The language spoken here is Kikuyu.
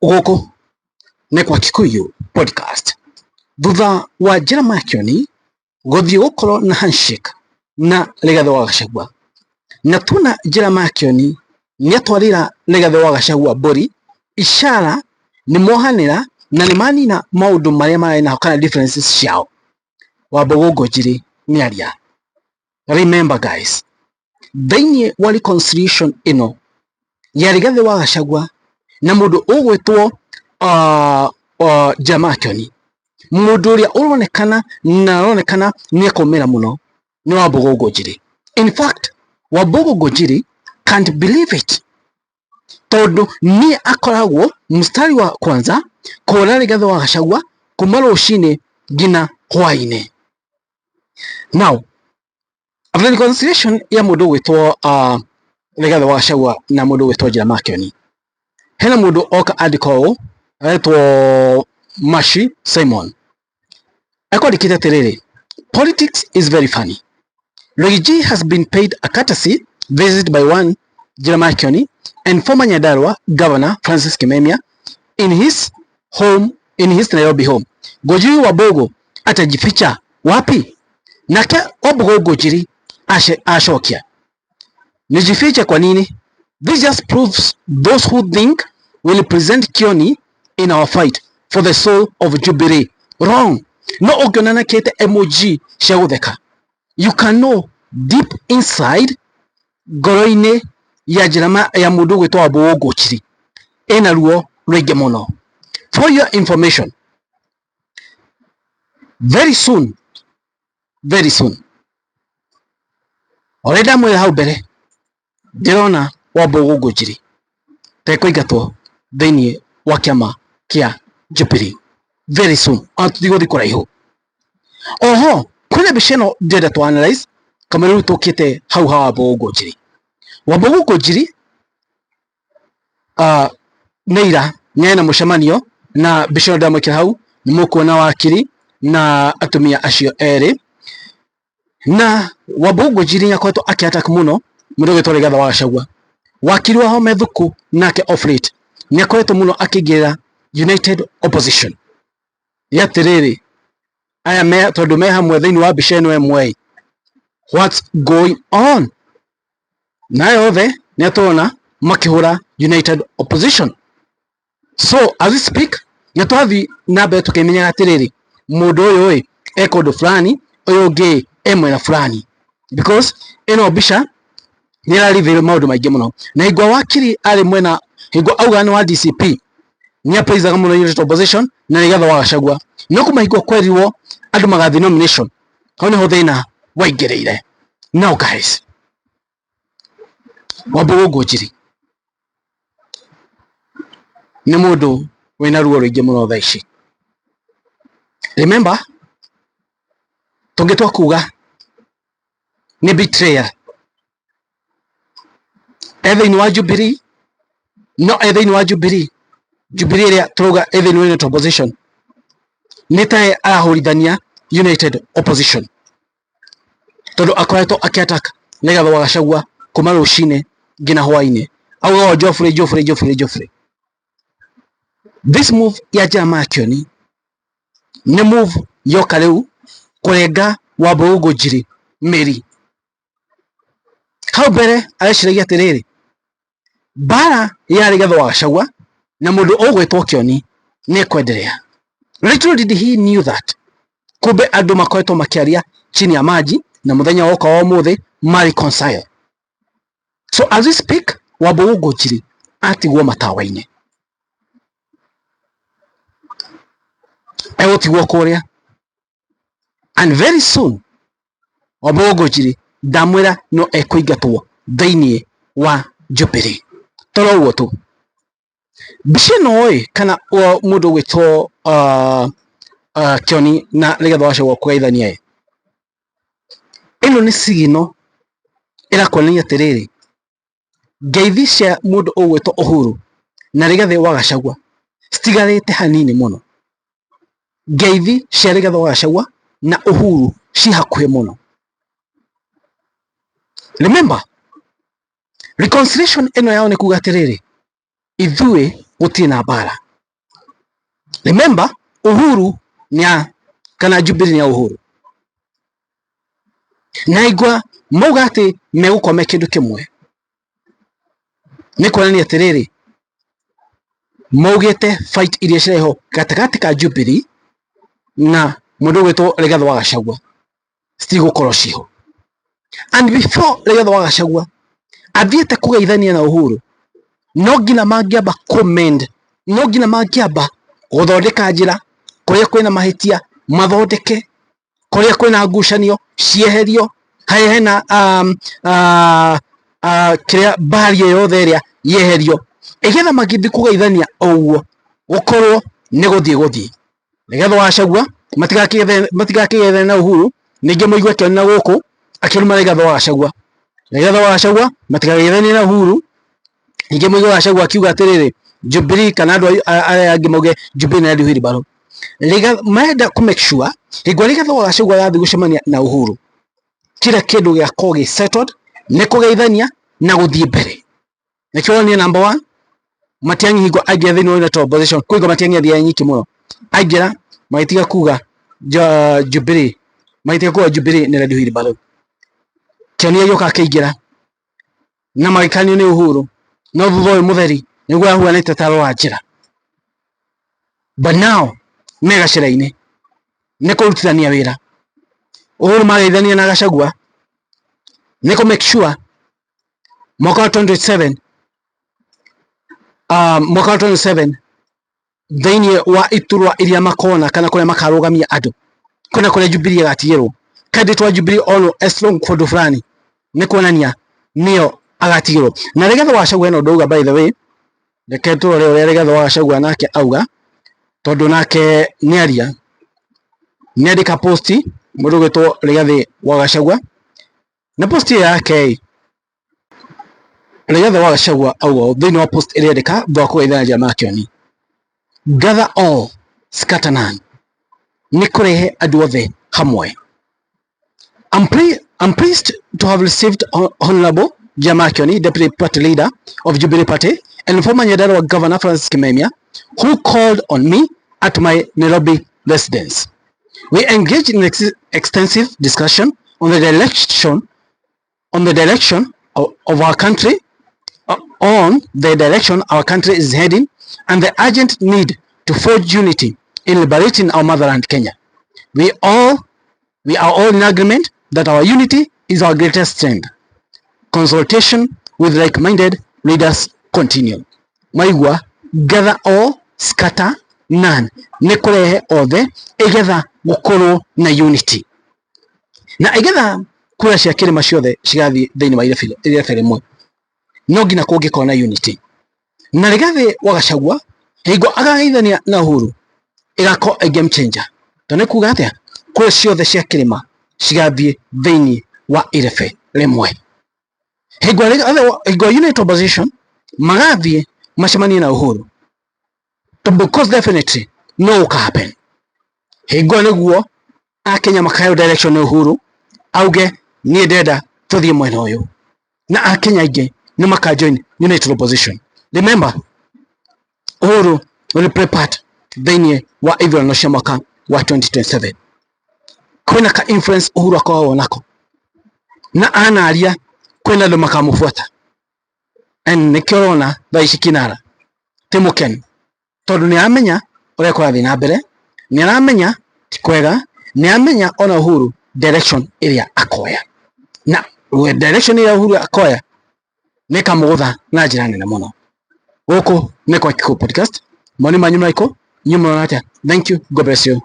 Gũkũ nĩ kwa Kikuyu Podcast. Thutha wa Jeremiah Kioni gũthiĩ gũkorwo na handshake na Rigathĩ wa Gachagua, na tuona Jeremiah Kioni nĩatwarĩra Rigathĩ wa Gachagua mbũri, ishara nĩ mohanĩra na nĩ manina maũndũ marĩa mararĩ nao kana differences ciao. Wambogo Ngunjiri nĩaria. Remember guys, thĩinĩ wa reconciliation ĩno ya Rigathĩ wa Gachagua na mũndũ ũgwĩtwo Jeremiah Kioni, mũndũ ũrĩa ũronekana na aronekana nĩ ekũmĩra mũno nĩ Wambogo Ngunjiri. In fact, Wambogo Ngunjiri can't believe it tondũ nĩ akoragwo mstari wa kwanza kũra Rigathĩ wa Gachagua kuma rũcinĩ nginya hwainĩ. Now, after reconciliation ya mũndũ ũgwĩtwo Rigathĩ wa Gachagua na mũndũ ũgwĩtwo Jeremiah Kioni, hena mũndũ oka andĩka ũũ aretwo Mashi Simon, ekwandĩkĩte atĩrĩrĩ, politics is very funny. Riggy G has been paid a courtesy visit by one Jeremiah Kioni and former Nyandarua Governor Francis Kimemia in his home, in his Nairobi home. Ngunjiri Wambogo atajificha wapi? Nake Wambogo Ngunjiri acokia, nijifiche kwa nini? This just proves those who think will present Kioni in our fight for the soul of Jubilee wrong. No ũngĩona nakĩte emoji cia gũtheka, you can know deep inside ngoro-inĩ ya njĩra ya mũndũ ũgwĩtwo Wambogo Ngunjiri ĩna ruo rũingĩ mũno. For your information, very soon, very soon, ũrĩa ndamwĩra hau mbere, ndĩrona Wambogo Ngunjiri tekũingatwo thĩinĩ wa kĩama kĩa Jubilee very soon, ona tũtigũthiĩ kũraihu. Oho kwĩna mbica ĩno ndĩrenda tũ analyze kamũira rĩu tũkĩte hau ha Wambogo Ngunjiri. Wambogo Ngunjiri nĩ ira nĩ na mũcemanio na mbica ĩno ndamwĩkĩra hau nĩ mũkuona wakiri na atumia acio erĩ, na Wambogo Ngunjiri nĩ akoretwo akĩ attack mũno mũndũ ũgwĩtwo Rigathĩ wa Gachagua. Wakiri wa Wahome Thuku nake off late nĩ akoretwo mũno akĩingĩrĩra United Opposition. Nĩ atĩrĩrĩ, aya me tondũ me hamwe thĩinĩ wa mbica ĩno ĩmwe, what's going on? Na aya othe nĩ atũrona makĩhũra United Opposition. So as we speak, nĩ tũrathiĩ na mbere tũkĩmenyaga atĩrĩrĩ, mũndũ ũyũ ĩ e kũndũ fulani, ũyũ ũngĩ e mwena fulani, because ĩno mbica nĩ ĩra reveal maũndũ maingĩ mũno. Na hingo wakiri arĩ mwena, hingo auga nĩ wa DCP, nĩ apraisaga mũno United Opposition na Rigathĩ wa Gachagua, no kuma hingo kwerirwo andũ magathiĩ nomination, hau nĩho thĩna waingĩrĩire. Now guys, Wambogo Ngunjiri nĩ mũndũ wĩna ruo rũingĩ mũno thaa ici. Remember, tũngĩtua kuga nĩ betrayal, e thĩinĩ wa Jubilee, no e thĩinĩ wa Jubilee, Jubilee ĩrĩa tũrauga e thĩinĩ wa United Opposition, nĩ ta arahũrithania United Opposition tondũ akoretwo akĩ-attack Rigathĩ wa Gachagua kuma rũcinĩ nginya hwainĩ, augaga Geoffrey Geoffrey Geoffrey Geoffrey. This move ya Jeremiah Kioni nĩ move yoka rĩu kũrenga Wambogo Ngunjiri mĩri. Hau mbere areciragia atĩrĩrĩ, mbara ya Rigathĩ wa Gachagua na mũndũ ũgwĩtwo Kioni nĩ ĩkwenderea. Little did he knew that kumbe andũ makoretwo makĩaria chini ya maji na mũthenya woka wa ũmũthĩ ma reconcile. So as we speak, Wambogo Ngunjiri atigwo matawa-inĩ, egũtigwo kũrĩa, and very soon Wambogo Ngunjiri ndamwĩra no ekũingatwo thĩinĩ wa Jubilee. Toro ũguo tu. Mbica ĩno ĩ kana mũndũ ũgwĩtwo Kioni na Rigathĩ wa Gachagua kũgeithania ĩ, ĩno nĩ signal ĩrakuonania atĩrĩrĩ, ngeithi cia mũndũ ũgwĩtwo Uhuru na Rigathĩ wa Gachagua citigarĩte hanini mũno. Ngeithi cia Rigathĩ wa Gachagua na Uhuru ci hakuhĩ mũno. Remember, reconciliation ĩno yao nĩ kuga atĩrĩrĩ, ithuĩ gũtirĩ na mbara. Remember, Uhuru ni kana Jubilee ni ya Uhuru na igwa mauga ati megũkorwo me kĩndũ kĩmwe nĩ kuonania atĩrĩrĩ maugĩte fight iria cireho gatagatĩ ka Jubilee na mũndũ ũgwĩtwo Rigathĩ wa Gachagua citigũkorwo ciho. And before Rigathĩ wa Gachagua athiĩte kũgeithania na Uhuru, no nginya mangĩamba kũmend, no nginya mangĩamba gũthondeka njĩra kũrĩa kwĩna mahĩtia mathondeke, kũrĩa kwĩna ngucanio cieherio, harĩa hena kĩrĩa barrier yothe ĩrĩa yeherio, igetha magĩthiĩ kũgeithania ũguo gũkorwo nĩ gũthiĩ gũthiĩ. Rigathĩ wa Gachagua matigakĩgeithania na Uhuru ningĩ mũigue Kĩoni na gũkũ akĩruma Rigathĩ wa Gachagua. Rigathĩ wa Gachagua matikagethanie na Uhuru ningĩ mũigue Gachagua akiuga atĩrĩrĩ Jubilee kana andũ arĩa angĩ mauge Jubilee na Eddie wheelbarrow. Marenda kũ make sure hingo Rigathĩ wa Gachagua agathiĩ gũcemania na Uhuru kila kĩndũ gĩakorwo gĩ settled nĩ kũgeithania na gũthiĩ mbere. Nĩkĩo ũronire number one Matiang'i hingo aingĩra thĩinĩ wa United Opposition kwĩ hingo Matiang'i athiaga nyiki mũno aingĩra magĩtiga kuga Jubilee, magĩtiga kuga Jubilee nĩ Red Wheelbarrow. Kĩoni agĩũka akĩingĩra na magĩkanio nĩ Uhuru no thutha ũyũ mũtheri nĩguo ahuanĩte ta rwa njĩra, but now me gacĩra-inĩ nĩ kũrutithania wĩra. Uhuru mageithania na Gachagua nĩ kũ make sure mwaka wa 2027, mwaka wa 2027 thĩinĩ wa iturwa iria makona kana kũrĩa makarũgamia andũ kwĩna kũrĩa Jubilee ĩgatigĩrwo candidate wa Jubilee ono as long kũndũ fulani nĩ kuonania nĩyo agatigĩrwo. Na Rigathĩ wa Gachagua ĩno ndauga, by the way, reke tũrore ũrĩa Rigathĩ wa Gachagua nake auga tondũ nake nĩaria nĩandĩka post mũndũ ũgwĩtwo Rigathĩ wa Gachagua na post ĩyo yake ĩ Rigathĩ wa Gachagua auga ũũ thĩinĩ wa post ĩrĩa andĩka thutha wa kũgeithania Jeremiah Kĩoni, gather all scatter none, nĩ kũrehe andũ othe hamwe. I'm pleased to have received Honorable Jeremiah Kioni, Deputy Party Leader of Jubilee Party, and former Nyandarua Governor Francis Kimemia, who called on me at my Nairobi residence. We engaged in extensive discussion on the direction of our country, on the direction our country is heading, and the urgent need to forge unity in liberating our motherland, Kenya. We are all in agreement that our unity is our greatest strength. Consultation with like-minded leaders continue. Maigua, gather all, scatter none. Nĩ kũrehe othe igetha gũkorwo na unity na igetha kura cia kĩrĩma ciothe cigathiĩ thĩinĩ wa irebe rĩmwe, no nginya kũngĩkorwo na unity. Na Rigathĩ wa Gachagua hingo agageithania na Uhuru ĩgakorwo a game changer, tondũ nĩ kuga atĩa kura ciothe cia kĩrĩma cigathiĩ thĩinĩ wa irebe rĩmwe. Hingo United Opposition magathiĩ macemanie na Uhuru, because definitely no ũka happen hingo nĩguo akenya makaheo direction nĩ Uhuru auge niĩ ndenda tũthiĩ mwena ũyũ, na akenya aingĩ nĩ maka join United Opposition. Remember, Uhuru will play part thĩinĩ wa ithurano cia mwaka wa 2027. Kwĩna ka influence Uhuru akoragwo nako na anaria kwĩna andũ makamũbuata, and nĩkĩo ũrona thaa ici kinara ti mũkenu tondũ nĩ aramenya ũrĩa kũrathiĩ na mbere, nĩ aramenya ti kwega, nĩ aramenya ona Uhuru direction ĩrĩa akoya, na direction ĩrĩa Uhuru akoya nĩ ĩkamũgũtha na njĩra nene mũno. Gũkũ nĩ kwa Kikuyu Podcast. Maoni manyu marĩkũ? Inyuĩ mũrona atĩa? Thank you, God bless you.